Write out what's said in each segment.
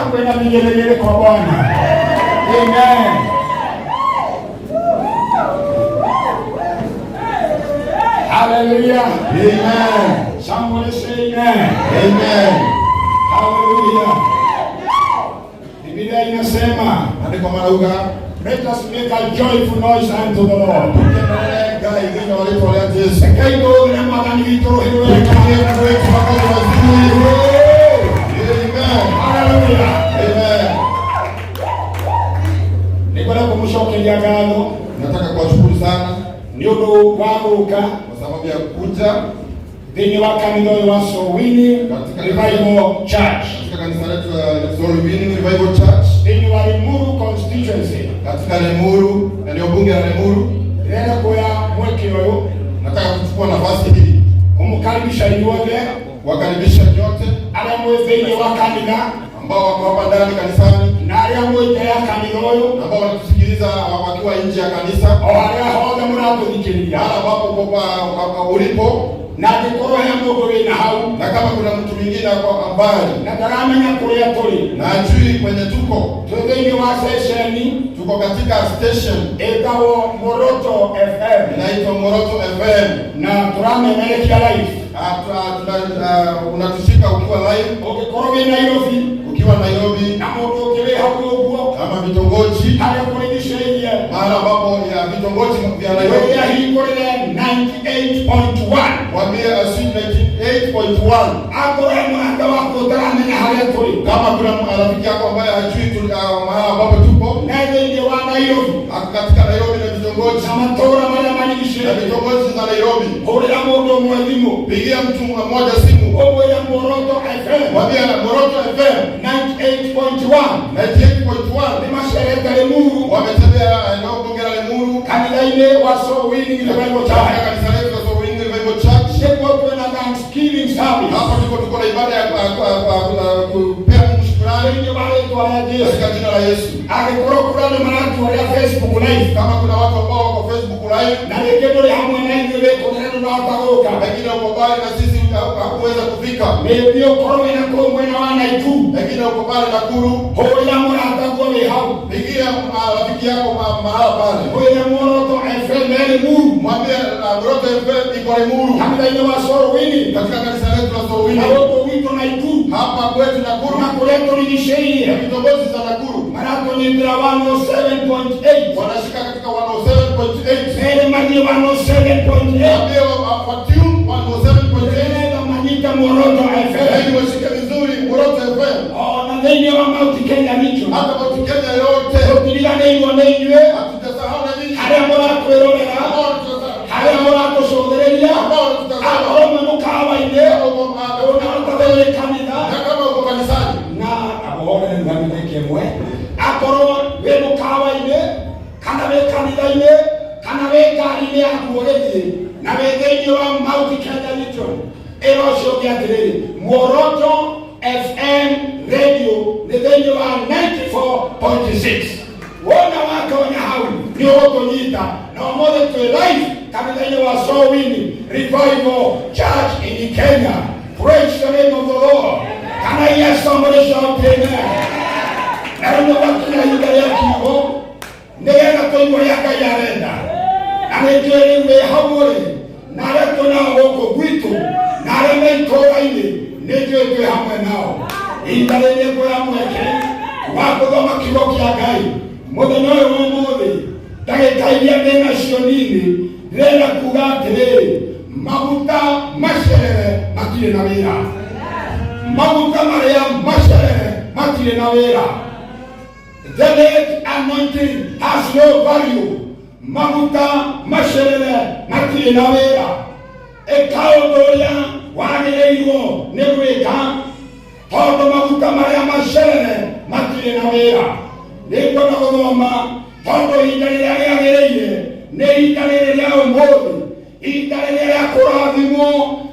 Shangwe na vigelegele kwa Bwana. Amen. Hallelujah. Amen. Somebody say amen. Amen. Hallelujah. Biblia inasema, Maandĩko marauga let us make a joyful noise unto the Lord. tũkenere Ngai thĩinĩ wa rĩtwa rĩa Jesu. Rekei tũhũthĩre Mwathani witũ rũhĩ rwega. Tupigie Mungu wetu makofi mazuri. Amen. Hallelujah. Amen. Nĩngwenda kũmũcokeria ngatho Nataka kuwashukuru sana nĩ ũndũ wa gũka kwa sababu ya kuja thĩinĩ wa kanitha ũyũ wa Sowini Revival Church katika kanisa letu la Soul Winning Revival Church thĩinĩ wa Limuru constituency. Katika Limuru, eneo bunge la Limuru. Ndĩrenda kuoya mweke ũyũ Nataka kuchukua nafasi hii kũmũkaribisha inyuothe kuwakaribisha nyote arĩa mwĩ thĩinĩ wa kanitha ambao wako hapa ndani kanisani na arĩa mwĩ nja ya kanitha ũyũ na ambao wanatusikiliza wakiwa nje ya kanisa, o harĩa hothe mũratũthikĩrĩria mahala ambapo ulipo, na angĩkorwo he mũndũ wĩna hau na kama kuna mtu mwingine ako mbali na ndaramenya kũrĩa tũrĩ, na ajui kwenye tuko, twĩ thĩinĩ wa ceceni tuko katika station ĩtagwo Moroto FM inaitwa Moroto FM. Na tũramemerekia live. Unatushika ukiwa live, Ũngĩkorwo wĩ Nairobi ukiwa Nairobi na mũndũ ũngĩ wĩ hau ũguo ama vitongoji, harĩa kũrigicĩirie mahala ambapo ya vitongoji vya Nairobi, wĩra hingũrĩre 98.1 mwambie aswitch 98.1. Akorwo he mũrata waku ũtaramenya harĩa tũrĩ Kama kuna rafiki yako ambaye hajui mahala ambapo tupo na thĩinĩ wa Nairobi ako katika Nairobi na vitongoji na matũũra marĩa na marigicĩirie, vitongoji za Nairobi, hũrĩra mũndũ ũmwe thimũ pigia mtu mmoja simu, ũmwĩre Muoroto FM mwambie Moroto FM 98.1 98.1 nĩ macerete Limuru wametembea eneo bunge la Limuru kanitha-inĩ wa Soul Winning Revival katika Church kanisa letu la Soul Winning Revival Church. nĩkuo kwĩna Thanksgiving service Hapa ndipo tuko na ibada ya kupea Mungu shukrani thĩinĩ wa rĩtwa rĩa Jesu. Katika jina la Yesu. Angĩkorwo kũrĩ andũ maratuoria Facebook live Kama kuna watu ambao wako Facebook live na rĩngĩ ndũrĩ hamwe na ithuĩ wĩ kũnene ndũnahota gũka, pengine uko mbali na sisi hakuweza kufika, maybe ũkorwo wĩna kũu mwena wa Naikuru, pengine uko pale Nakuru, hũrĩra mũrataguo wĩ hau pigia rafiki yako mahala pale, mwĩre Muoroto FM e Limuru mwambie Moroto FM iko Limuru kanitha-inĩ wa Soul Winning katika kanisa letu la Soul na Winning gũkũ gwitũ Naikuru hapa kwetu Nakuru na kũrĩa tũrigicĩirie na vitongoji za Nakuru maratũnyitĩra 107.8 wanashika katika 107.8. mere mathiĩ 107.8 Mwambie wa tune 107.8 nĩgetha manyite Muoroto FM ili washike vizuri Moroto FM ona thĩinĩ wa Mount Kenya region hata Mount Kenya yote tũtiriganĩirwo nĩ inyuĩ hatutasahau na nyinyi harĩa mũratwĩrorera ambao wanatutazama harĩa mũratũcũthĩrĩria ambao wanatutazama akorwo mwĩ mũkawa-inĩ Kama ona ũtathĩrĩ kanitha na kama uko kanisani na abohore ngamite kĩmwe akorwo wĩ mũkawa-inĩ kana wĩ kanitha-inĩ kana wĩ ngari-inĩ yaku ũgĩthiĩ na wĩ thĩinĩ wa Mount Kenya region ĩra ũcio ũngĩ atĩrĩrĩ Muoroto FM radio nĩ thĩinĩ wa 94.6 wona watonya hau nĩ ũgũtũnyita na ũmũthĩ twĩ live kanitha-inĩ wa Soul Winning Revival Church in Kenya. Praise the name of the Lord. Can I hear somebody shout amen? Na rĩu nĩgwakinya ihinda rĩa kiugo nĩgetha tũigue ũrĩa Ngai arenda na nĩ njũĩ rĩu wĩ hau ũrĩ na arĩa twĩ nao gũkũ gwitũ na arĩa me itũũra-inĩ nĩ njũĩ twĩ hamwe nao ihinda rĩrĩ nguoya mweke wa gũthoma kiugo kĩa Ngai mũthenya ũyũ wa ũmũthĩ ndagĩka iria ndĩ nacio nini ndĩrenda kuga atĩrĩrĩ maguta macerere matirĩ na wĩra maguta marĩa macerere matirĩ na wĩra. The late anointing has no value. Maguta macerere matirĩ na wĩra. Ĩka ũndũ ũrĩa wagĩrĩirwo nĩ gwĩka tondũ maguta marĩa macerere matirĩ na wĩra. Nĩngwenda gũthoma tondũ ihinda rĩrĩa rĩagĩrĩire nĩ ihinda rĩrĩ rĩa ũmũthĩ ihinda rĩrĩa rĩa kũrathimwo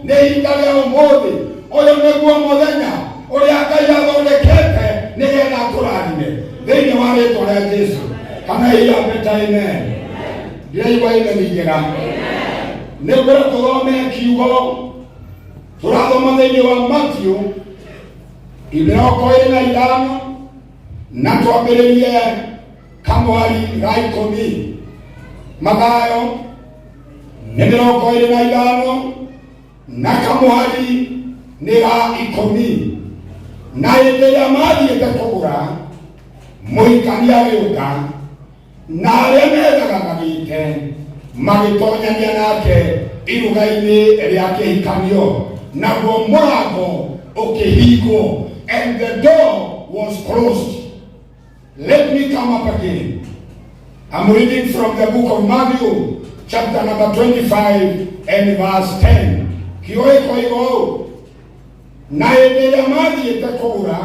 nĩ ihinda rĩa ũmũthĩ ũyũ nĩguo mũthenya ũrĩa Ngai athondekete nĩgetha atũrathime thĩinĩ wa rĩtwa rĩa Jesu. Kana iya better amen ndĩraigua amen njega nĩ ngwenda tũthome kiugo tũrathoma thĩinĩ wa Matthew 25. Na twambĩrĩrie kamwari ga 10. Mathayo nĩ 25 na kamwari nĩ ga 10. Na hĩndĩ ĩrĩa mathiĩte kũgũra, mũhikania agĩũka, na arĩa methagathathĩte magĩtonyania nake iruga-inĩ rĩa kĩhikanio, naguo mũrango ũkĩhingwo, and the door was closed. Let me come up again. I'm reading from the book of Matthew, chapter number 25 and verse 10. Kiugo gĩkoiga ũũ: na hĩndĩ ĩrĩa mathiĩte kũgũra,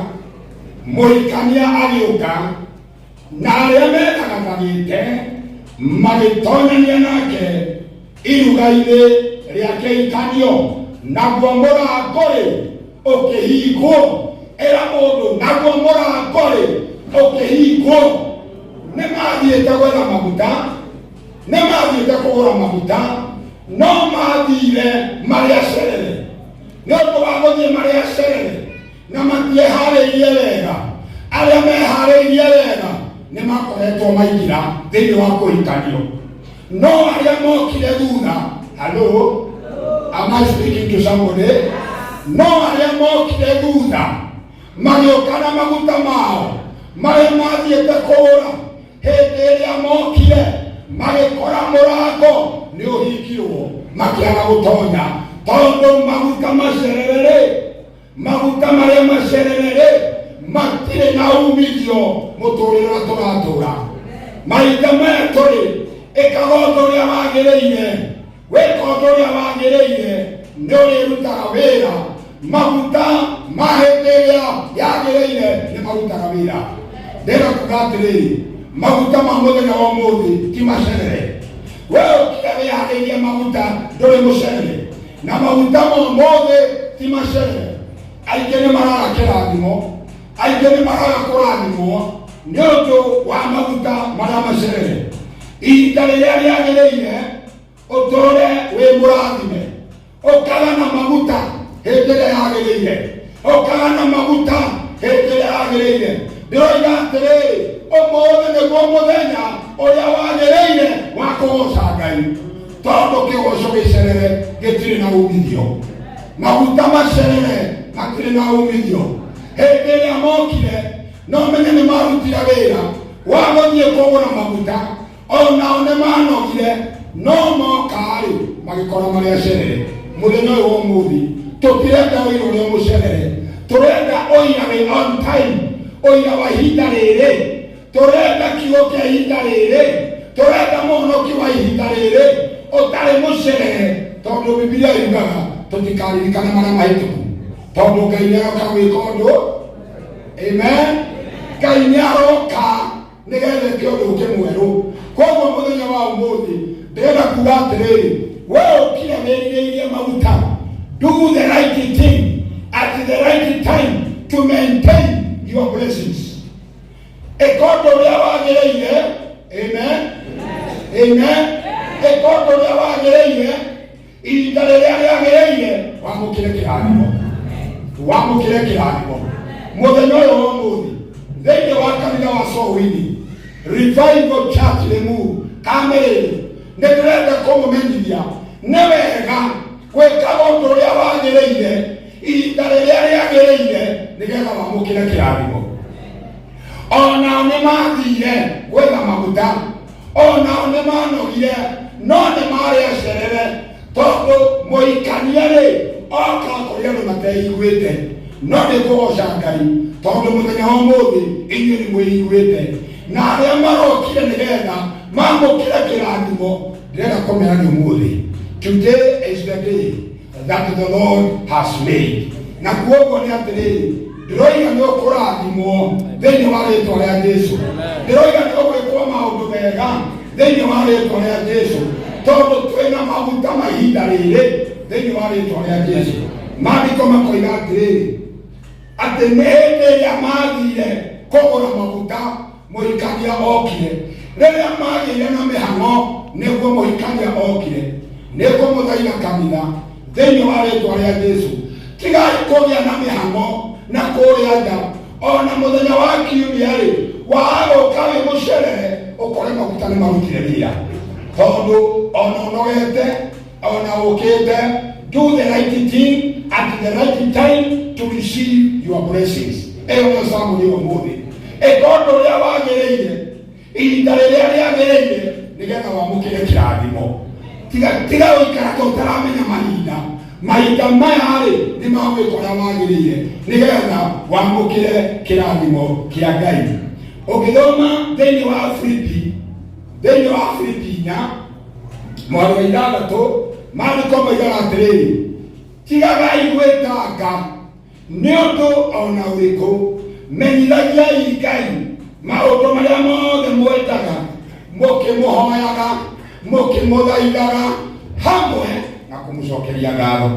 mũhikania agĩũka, na arĩa methagathathĩte magĩtonyania nake iruga-inĩ rĩa kĩhikanio, naguo mũrango-rĩ ũkĩhingwo. Ĩra mũndũ, naguo mũrango-rĩ ũkĩhingwo. Nĩ mathiĩte gwetha maguta, nĩ mathiĩte kũgũra maguta, no mathire marĩ acerere. Nĩ ũndũ wa gũthiĩ marĩ acerere na matieharĩirie wega, arĩa meharĩirie wega nĩ makoretwo maingĩra thĩinĩ wa kũhikanio, no arĩa mokire thutha, hello, am I speaking to somebody? No arĩa mokire thutha magĩũka na maguta mao marĩa mathiĩte kũgũra, hĩndĩ ĩrĩa mokire magĩkora mũrango nĩ ũhingirwo, makĩaga gũtonya, tondũ maguta macerere rĩ, maguta marĩa macerere rĩ, matirĩ na umithio mũtũrĩre ũrĩa tũratũra mahinda maya tũrĩ. Ĩkaga ũndũ ũrĩa wagĩrĩire, wĩka ũndũ ũrĩa wagĩrĩire nĩ ũrĩrutaga wĩra. Maguta ma hĩndĩ ĩrĩa yagĩrĩire nĩ marutaga wĩra. Ndĩrenda kuga atĩrĩrĩ, maguta ma mũthenya wa ũmũthĩ ti macerere. We ũkire wĩharĩirie maguta, ndũrĩ mũcerere, na maguta ma ũmũthĩ ti macerere. Aingĩ nĩ maraga kĩrathimo, aingĩ nĩ maraga kũrathimwo nĩ ũndũ wa maguta marĩa macerere. Ihinda rĩrĩa rĩagĩrĩire ũtũre wĩ mũrathime, ũkaga na maguta hĩndĩ ĩrĩa yagĩrĩire, ũkaga na maguta hĩndĩ ĩrĩa yagĩrĩire. Ndĩroiga atĩrĩrĩ, ũmũthĩ nĩguo mũthenya ũrĩa wagĩrĩire wa kũgoca Ngai, tondũ kĩgoco gĩcerere gĩtirĩ na umithio, maguta macerere matirĩ na umithio. Hĩndĩ ĩrĩa mokire, no menye nĩ marutire wĩra wa gũthiĩ kũgũra maguta, onao nĩ manogire, no moka-rĩ magĩkora marĩa acerere. Mũthenya ũyũ wa ũmũthĩ tũtirenda ũira ũrĩa mũcerere, tũrenda ũira wĩ on time, ũira wa ihinda rĩrĩ. Tũrenda kiugo kĩa ihinda rĩrĩ, tũrenda mũhonoki wa ihinda rĩrĩ ũtarĩ mũcerere, tondũ Bibilia yugaga tũtikaririkana marĩa mahĩtũku, tondũ Ngai nĩ aroka gwĩka ũndũ. Amen. Ngai nĩ aroka nĩgetha eke ũndũ ũngĩ mwerũ. Koguo mũthenya wa ũmũthĩ ndĩrenda kuga atĩrĩrĩ, we ũkire wĩrirĩirie maguta, do the right thing at the right time to maintain your blessings. Ĩka ũndũ ũrĩa wagĩrĩire. Amen, amen. Ĩka ũndũ ũrĩa wagĩrĩire ihinda rĩrĩa rĩagĩrĩire, wamũkĩre kĩrathimo, wamũkĩre kĩrathimo mũthenya ũyũ wa ũmũthĩ thĩinĩ wa kanitha wa Sowini Revival Church Limuru Kamerĩrĩ. Nĩ ndĩrenda kũmũmenyithia nĩ wega gwĩkaga ũndũ ũrĩa wagĩrĩire ihinda rĩrĩa rĩagĩrĩire nĩgetha wamũkĩre kĩrathimo. Onao nĩ mathire gwetha maguta, onao nĩ manogire, no nĩ marĩ acerere, tondũ mũhikania rĩ oka kũrĩ andũ mateiguĩte. No nĩ kũgoca Ngai tondũ mũthenya wa ũmũthĩ inyuĩ nĩ mwĩiguĩte, na arĩa marokire nĩgetha mamũkĩre kĩrathimo, ndĩrenda kũmera nĩ ũmũthĩ. Today is the day that the Lord has made. Na kuoguo nĩ atĩrĩrĩ, ndĩroiga nĩ ũkũrathimwo thĩinĩ wa rĩtwa rĩa Jesu. Ndĩroiga nĩ ũgwĩkwo maũndũ mega thĩinĩ wa rĩtwa rĩa Jesu, tondũ twĩna maguta ma ihinda rĩrĩ thĩinĩ wa rĩtwa rĩa Jesu. Maandĩko makoiga atĩrĩrĩ, atĩ nĩ hĩndĩ ĩrĩa mathire kũgũra maguta mũhikania okire. Rĩrĩa magĩire na mĩhang'o nĩguo mũhikania okire. Nĩ kũmũthaitha kanitha thĩinĩ wa rĩtwa rĩa Jesu, tigai kũgĩa na mĩhang'o na kũrĩa nja. Ona mũthenya wa kiumia rĩ, waga gũka wĩ mũcerere, ũkore maguta nĩ marutire wĩra, tondũ ona ũnogete, ona ũkĩte, do the right thing at the right time to receive your blessings. Ĩyo nĩyo sermon ya ũmũthĩ. Ĩka ũndũ ũrĩa wagĩrĩire ihinda rĩrĩa rĩagĩrĩire, nĩgetha wamũkĩre kĩrathimo. Tiga tiga gũikara ta ũtaramenya mahinda. Mahinda maya rĩ, nĩ magwĩka ũrĩa wagĩrĩire, nĩgetha wamũkĩre kĩrathimo kĩa Ngai. Ũngĩthoma thĩinĩ wa Filipi, thĩinĩ wa Filipi 4 mwaro wa 6, maandĩko moigaga atĩrĩrĩ, "Tigagai gwĩtanga nĩ ũndũ ona ũrĩkũ, menyithagiai Ngai maũndũ marĩa mothe mwendaga, mũkĩmũhoyaga, mũkĩmũthaithaga, hamwe na kũmũcokeria ngatho."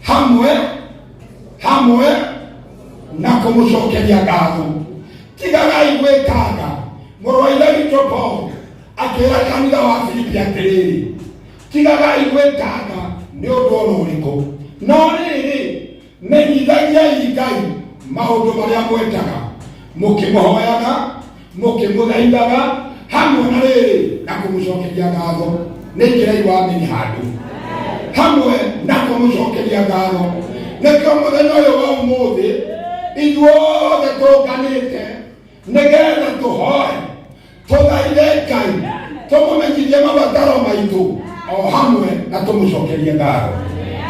Hamwe na kũmũcokeria ngatho. Tigagai gwĩtanga. Mũrũ wa ithe witũ Paul akĩra kanitha wa Filipi atĩrĩrĩ, "Tigagai gwĩtanga nĩ ũndũ ona ũrĩkũ, no rĩrĩ, menyithagiai Ngai maũndũ marĩa mwendaga, mũkĩmũhoyaga, mũkĩmũthaithaga, hamwe na rĩrĩ, na kũmũcokeria ngatho." Nĩ kĩrai wamini handũ hamwe na kũmũcokeria ngatho. Nĩkĩo mũthenya ũyũ wa ũmũthĩ ithuothe tũnganĩte, nĩgetha tũhoe, tũthaithe Ngai, tũmũmenyithie mabataro maitũ, o hamwe na tũmũcokerie ngatho.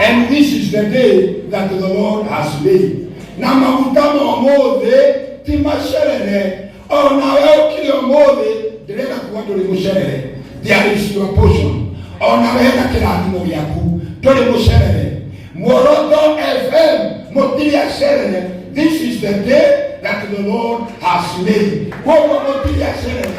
And this is the day that the Lord has made. Na maguta ma ũmũthĩ ti macerere. Onawe ũkire ũmũthĩ, ndĩrenda kuga ndũrĩ mũcerere. There is your portion. Onawe na kĩrathimo gĩaku, ndũrĩ mũcerere. Muoroto FM, mũtirĩ acerere. This is the day that the Lord has made. Koguo mũtirĩ acerere.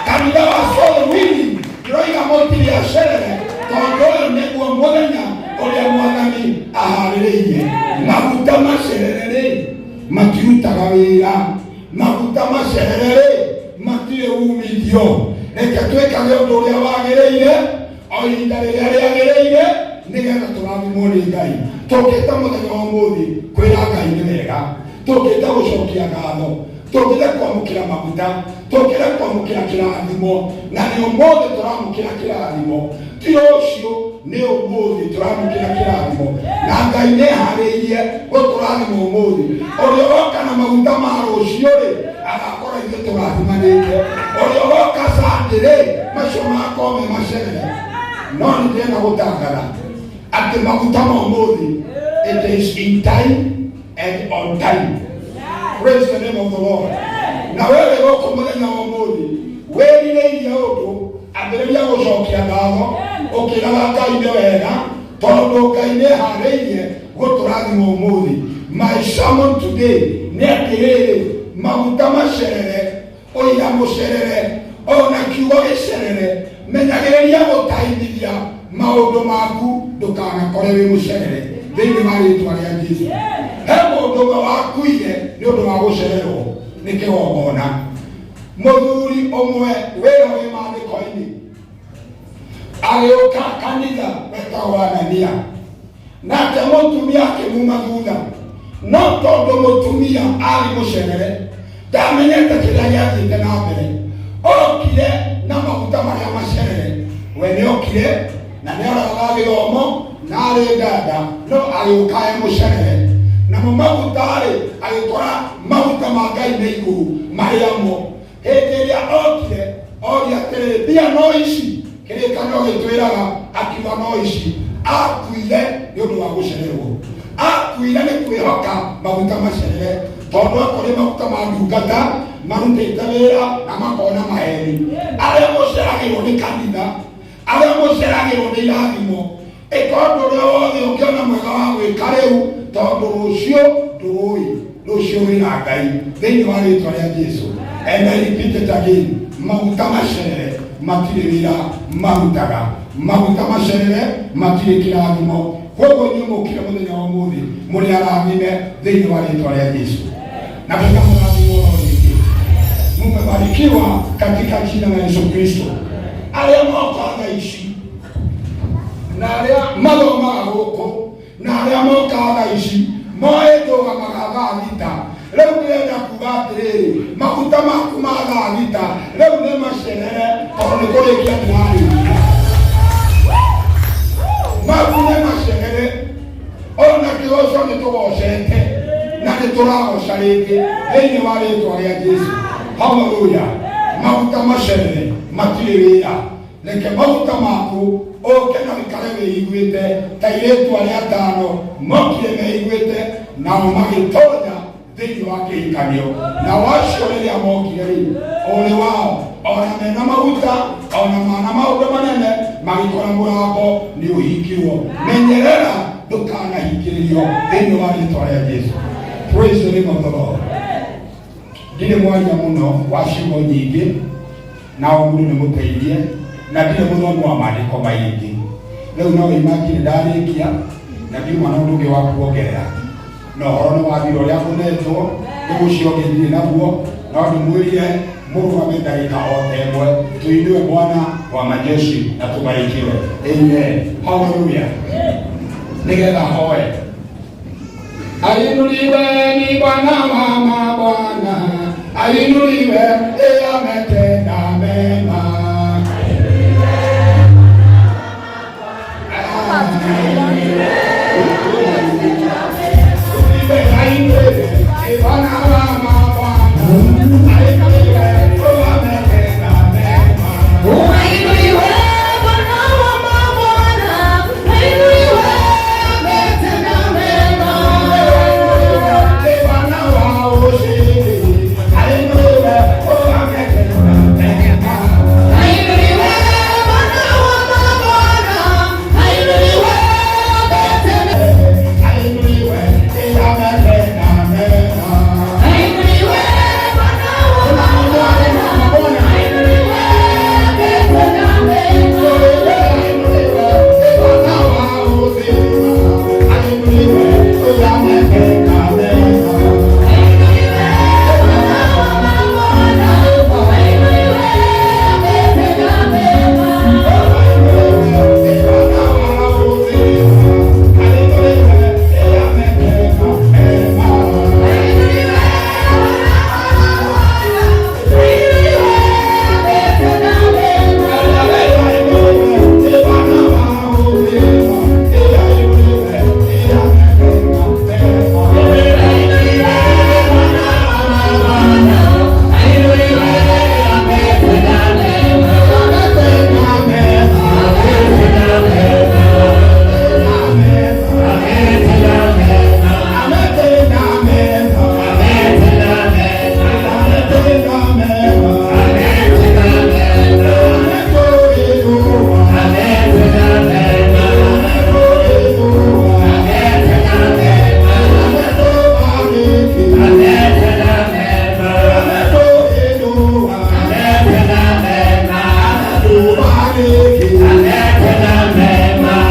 Kanitha wa Soul Winning ndĩroiga mũtirĩ acerere, tondũ ũyũ nĩguo mũthenya ũrĩa Mwathani aharĩrĩirie. Maguta macerere rĩ, matirutaga wĩra. Maguta macerere rĩ, matirĩ umithio. Reke twĩkage ũndũ ũrĩa wagĩrĩire o ihinda rĩrĩa rĩagĩrĩire, nĩgetha tũrathimwo nĩ Ngai. Tũkĩte mũthenya wa ũmũthĩ kwĩra Ngai nĩ wega, tũkĩte gũcokia ngatho, tũkĩte kwamũkĩra maguta, tũkĩte kwamũkĩra kĩrathimo. Na nĩ ũmũthĩ tũramũkĩra kĩrathimo, ti rũciũ, nĩ ũmũthĩ tũramũkĩra kĩrathimo. Na Ngai nĩ harĩirie gũtũrathima ũmũthĩ. Ũrĩa ũroka na maguta ma rũciũ rĩ, agakora ithuĩ tũrathimanĩte. Ũrĩa ũroka Sunday rĩ, macio magakorwo me macerere. No nĩ ndĩrenda gũtangatha atĩ maguta ma ũmũthĩ, it is in time and on time. Praise the name of the Lord. Na wewe gũkũ mũthenya wa ũmũthĩ wĩrirĩirie ũndũ, ambĩrĩria gũcokia ngatho, ũkĩraga Ngai nĩ wega, tondũ Ngai nĩ harĩirie gũtũrathima ũmũthĩ. My sermon today nĩ atĩrĩrĩ, maguta macerere, ũira mũcerere, ona kiugo gĩcerere, menyagĩrĩria gũtaithithia maũndũ maku, ndũkanakore wĩ mũcerere, thĩinĩ wa rĩtwa rĩa Jesu. He mũndũ ũmwe wakuire nĩ ũndũ wa gũcererwo nĩ kĩgongona. Mũthuri ũmwe wĩra wĩ maandĩko-inĩ agĩũka kanitha, wetagwo Anania, nake mũtumia akĩmuma thutha. No tondũ mũtumia arĩ mũcerere, ndamenyete kĩrĩa gĩathiĩte na mbere. Okire na maguta marĩa macerere. We nĩ okire na nĩ aroraga gĩthomo na arĩ ndanda, no agĩũka e mũcerere. Namo maguta rĩ, agĩkora maguta ma Ngai nĩ igũrũ marĩa mo. Hĩndĩ ĩrĩa okire, oria atĩrĩ, "Mbia no ici?" Kĩrĩkanĩro gĩtwĩraga akiuga no ici. Akuire nĩ ũndũ wa gũcererwo. Akuire nĩ kwĩhoka maguta macerere, tondũ akũrĩ maguta ma ndungata marutĩte wĩra na makona maheni. Arĩa mũceragĩrwo nĩ kanitha, arĩa mũceragĩrwo nĩ irathimo, ĩka ũndũ ũrĩa wothe ũngĩona mwega wa gwĩka rĩu, tondũ rũciũ ndũĩ. Rũciũ wĩna Ngai, thĩinĩ wa rĩtwa rĩa Jesu. And I repeat it again, maguta macerere matirĩ wĩra marutaga. Maguta macerere matirĩ kĩrathimo. Koguo inyuĩ mũkire mũthenya wa ũmũthĩ mũrĩ arathime, thĩinĩ wa rĩtwa rĩa Jesu. Na katika mũrathimo rĩngĩ, mumebarikiwa katika jina la Yesu Kristo. Arĩa moka thaa ici, na arĩa mathomaga gũkũ, na arĩa mokaga thaa ici moĩ ndũgamaga thaa 6 rĩu, ndĩrenda Kuga atĩrĩrĩ, maguta maku ma thaa thita rĩu nĩ macerere, tondũ nĩ kũrĩkia ndĩrarĩkia. Maku nĩ macerere, ona kĩgoco nĩ tũgocete na nĩ tũragoca rĩngĩ thĩinĩ wa rĩtwa rĩa Jesu. Haleluya! Maguta macerere matirĩ wĩra. Reke maguta maku ũke na ũikare wĩiguĩte ta airĩtu arĩa atano mokire meiguĩte, nao magĩtonya thĩinĩ wa kĩhikanio. Nao acio rĩrĩa mokire rĩ, ũrĩ wao ona mena maguta ona mana maũndũ manene, magĩkora mũrango nĩ ũhingirwo. Menyerera ndũkanahingĩrĩrio thĩinĩ wa rĩtwa rĩa Jesu. Praise the name of the Lord. Ndirĩ mwaria mũno wa ciugo nyingĩ, na o mũndũ nĩ mũteithie, na ndirĩ mũthomi wa maandĩko maingĩ. Rĩu no imagine ndarĩkia na ndiuma na ũndũ ũngĩ wa kuongerera, na ũhoro nĩ wathira ũrĩa ngũnetwo. Rĩu ũcio ũngĩ ndirĩ naguo, no ndĩmwĩrire mũrũgame ndagĩka o ta ĩmwe, tuinue Bwana wa majeshi na tubarikiwe. Amen, haleluya. Nĩgetha hoe. Ainuliwe ni Bwana wa mabwana, ainuliwe, yeye ametenda mema. Ainuliwe, ni Bwana wa mabwana, ainuliwe, yeye ametenda mema. Ainuliwe Bwana wa mabwana, ainuliwe, ametenda mema. Ni Bwana wa ushindi, ainuliwe, yeye ametenda mema. Ainuliwe Bwana wa mabwana, ainuliwe, ametenda. Ainuliwe, yeye ametenda mema. Ainuliwe Bwana wa mabwana, ainuliwe, ametenda mema. Ainuliwe, Bwana wa uzima, ainuliwe, yeye ametenda mema. Ainuliwe Bwana wa mabwana, ainuliwe, ametenda mema. Ainuliwe, Bwana wa uzima, ainuliwe, yeye ametenda mema. Ainuliwe Bwana wa mabwana, ainuliwe, ametenda mema. Ainuliwe, Bwana wa uzima, ainuliwe, yeye ametenda mema. Ainuliwe Bwana wa mabwana, ainuliwe, ametenda mema. Ametenda mema. Ametenda mema. Ametenda mema. Ametenda mema. Ametenda mema. Ametenda mema. Ametenda mema. Ametenda mema. Ametenda mema. Ametenda mema. Ametenda mema. Ametenda mema. Ametubariki. Ametenda mema. Ainuliwe, ametenda mema.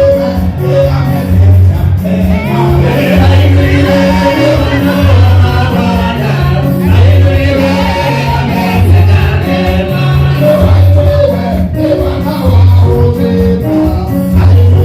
Ainuliwe Bwana wa mabwana, ainuliwe, ametenda mema. Ametenda mema. Ametenda mema. Ametenda mema.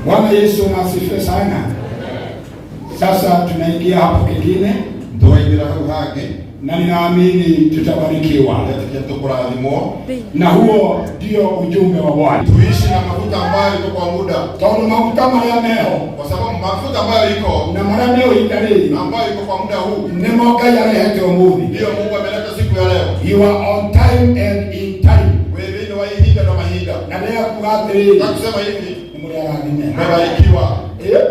Bwana Yesu na asifiwe sana. Sasa tunaingia hapo kingine Tũraingĩra hau hangĩ na ninaamini tutabarikiwa, ndetĩkia tũkũrathimwo. Na huo ndio ujumbe wa Bwana. Tuishi na mafuta ambayo iko kwa muda, Tondu maguta maria meho kwa sababu mafuta ambayo iko na maria meho ihinda rĩrĩ na ambayo iko kwa muda huu nĩmo Ngai arehete ũmũthĩ. ndiyo Mungu ameleta siku ya leo. You are on time and in time. Wĩ thĩinĩ wa ihinda na mahinda. Na ndĩrekuga atĩrĩrĩ, Nataka kusema hivi, nĩ mũrĩ arathime. mmebarikiwa. Eh?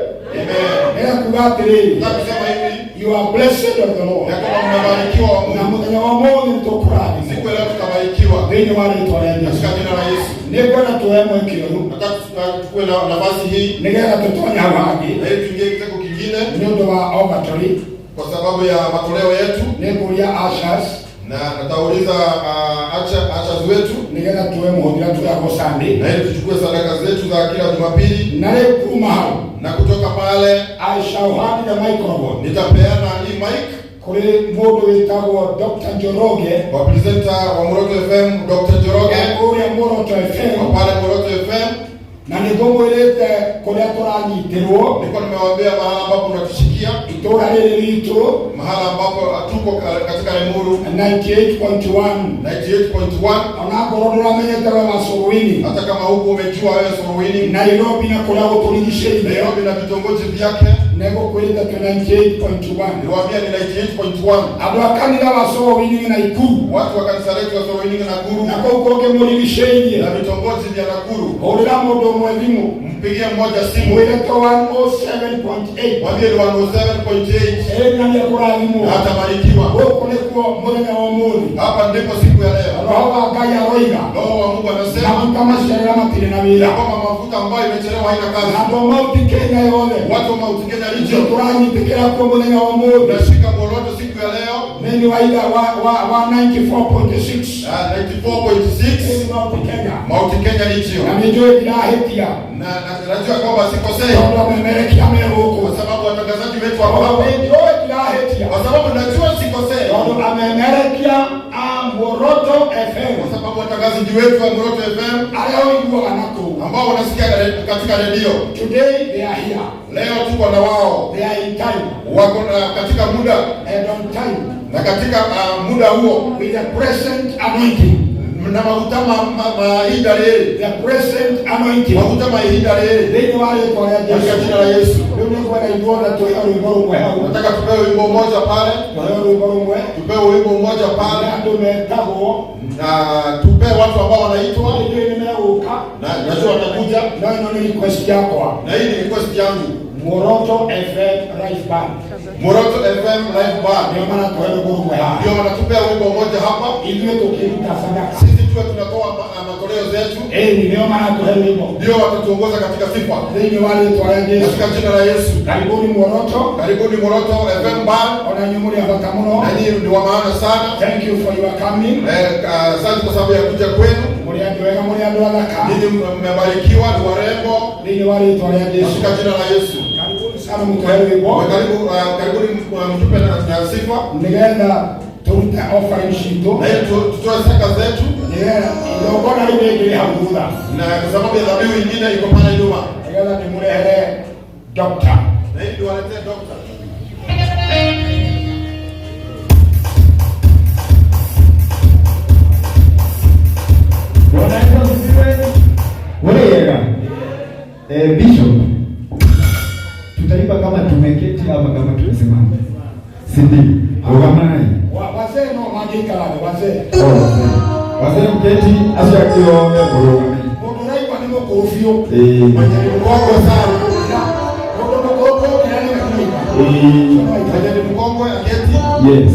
Amen. Ndĩrekuga atĩrĩrĩ, Nataka kusema hivi you are blessed of the Lord. ya kwamba mmebarikiwa wa Na Mungu. mũthenya wa ũmũthĩ nĩtũkũrathimwo Siku ya leo tutabarikiwa thĩinĩ wa rĩtwa rĩa Jesũ. katika jina la Yesu. Nĩngwenda tuoe mweke ũyũ Nataka tuchukue na nafasi hii nĩgetha tũtonye hau hangĩ na ili tuingie kitengo kingine nĩ ũndũ wa offertory. kwa sababu ya matoleo yetu, Nĩngũria ushers na natauliza achas wetu nĩgetha tuoe mũhothi ũrĩa tuoyagwo Sunday. na ili tuchukue sadaka zetu za kila Jumapili, Na rĩu kuma hau na kutoka pale I shall hand the microphone nitapeana hii mic kũrĩ mũndũ wĩtagwo Dr. Njoroge kwa presenter wa Moroto FM Dr. Njoroge kũrĩa Moroto wa FM, pale Moroto FM. Na nĩngũmwĩrĩte kũrĩa tũranyitĩrwo Nilikuwa nimewaambia mahala ambapo unatushikia, itũũra rĩrĩ ritũ mahala ambapo tuko katika Limuru 98.1 98.1. Onakorwo ndũramenyete we wa Suluini Hata kama huku umejua wewe Suluini, Nairobi na kũrĩa gũtũrigicĩirie Nairobi na vitongoji vyake, nĩgũkwĩrĩte twĩ 98.1. niliwaambia ni 98.1. Andũ a kanitha wa Suluini na Ikuru Watu wa kanisa letu wa Suluini na Nakuru na kũu kũngĩ mũrigicĩirie, na vitongoji vya Nakuru, hũrĩra mũndũ ũmwe thimũ mpigie mmoja simu, mwĩre to 107.8 mwambie ni 107.8 ĩ na nĩekũrathimwo. na atabarikiwa. Gũkũ nĩkuo mũthenya wa ũmũthĩ Hapa ndipo siku ya leo Roho wa Ngai aroiga Roho wa Mungu anasema maguta macio arĩa matirĩ na ya wĩra kwamba mafuta ambayo imechelewa haina na kazi. andũ a Mount Kenya yothe Watu wa Mount Kenya region tũranyitĩkĩra kuo mũthenya wa ũmũthĩ tunashika Moroto siku ya leo thĩinĩ wa itha wa 94.6 94.6 thĩinĩ wa Mount Kenya Mount Kenya na region, nĩnjũĩ ndirahĩtia na najua kwamba sikosei tondũ amemerekia me gũkũ. kwa sababu watangazaji wetu wako hapa, Nĩnjũĩ ndirahĩtia kwa sababu najua sikosei tondũ amemerekia a Moroto FM kwa sababu watangazaji wetu wa Moroto FM arĩa ũiguaga na kũu. ambao wanasikia katika redio Today they are here. leo, tuko na wao, They are in time wako na katika muda and on time na katika muda huo with the present anointing. Na maguta mahinda rĩrĩ, The present anointing. Maguta mahinda rĩrĩ Thĩinĩ wa rĩtwa rĩa katika Jesũ. jina la Yesu. Rĩu nĩngwenda ithuothe tũheo rwĩmbo rũmwe hau. Nataka tupewe wimbo mmoja pale, Tũheo rwĩmbo rũmwe. tupewe wimbo mmoja pale Andũ metagwo na tupewe watu ambao wanaitwa nĩnjũĩ nĩmegũka na najua watakuja, no ĩno nĩ request yakwa. Na hii ni request yangu. Moroto FM Live Band Moroto FM Live Band nĩo maratũhe rwĩmbo rũmwe haha. ndio wanatupea wimbo mmoja hapa, Ithuĩ tũkĩruta sadaka. Sisi tuwe tunatoa matoleo zetu, Ĩni nĩo maratũhe rwĩmbo ndio watatuongoza katika sifa thĩinĩ wa rĩtwa rĩa Jesũ. katika jina la Yesu. Karibuni Moroto. Karibuni Moroto FM Band, Ona nyinyi mũrĩ a bata mũno. na nyinyi ni wa maana sana. Thank you for your coming. Asante kwa sababu ya kuja kwenu. Mũrĩ andũ ega, mũrĩ andũ athaka Ninyi mmebarikiwa, ni warembo thĩinĩ wa rĩtwa rĩa Jesũ. katika jina la Yesu. Karibuni sana mũtũhe rwĩmbo Karibu, karibuni mtupe na sifa nĩgetha tũrute offering citũ na ili tutoe sadaka zetu, nĩgetha igongona rĩu rĩngĩ rĩ hau thutha na kwa sababu ya dhabihu ingine iko pale nyuma, nĩgetha ndĩmũrehere doctor. Na ili niwaletee doctor. Bwana Yesu asifiwe. Wega. Bishop, tutaimba kama tumeketi ama kama tumesimama, si ndio? Rugamai. Wazee no mangĩikara thĩ wazee. Oh, wazee. Wazee mketi, acio angĩ othe mũrũgame. Mũndũ ũraigua nĩ mũkũrũ biũ. Mwenye ni mkongwe sana, Mũndũ mũkũrũ kũkĩra nĩwe kũraigua. Mwenye ni mkongwe aketi. Yes.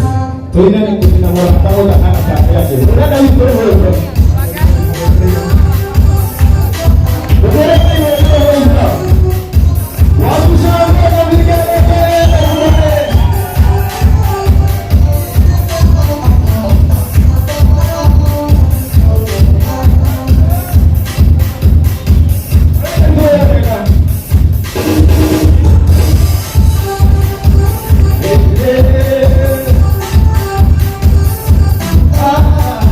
Tuine ni kutina mwana tawo na ana ta yake. Unaenda hivi kule wewe. Watu shangwe na vigelegele. Ah.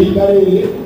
Ihinda rĩrĩ.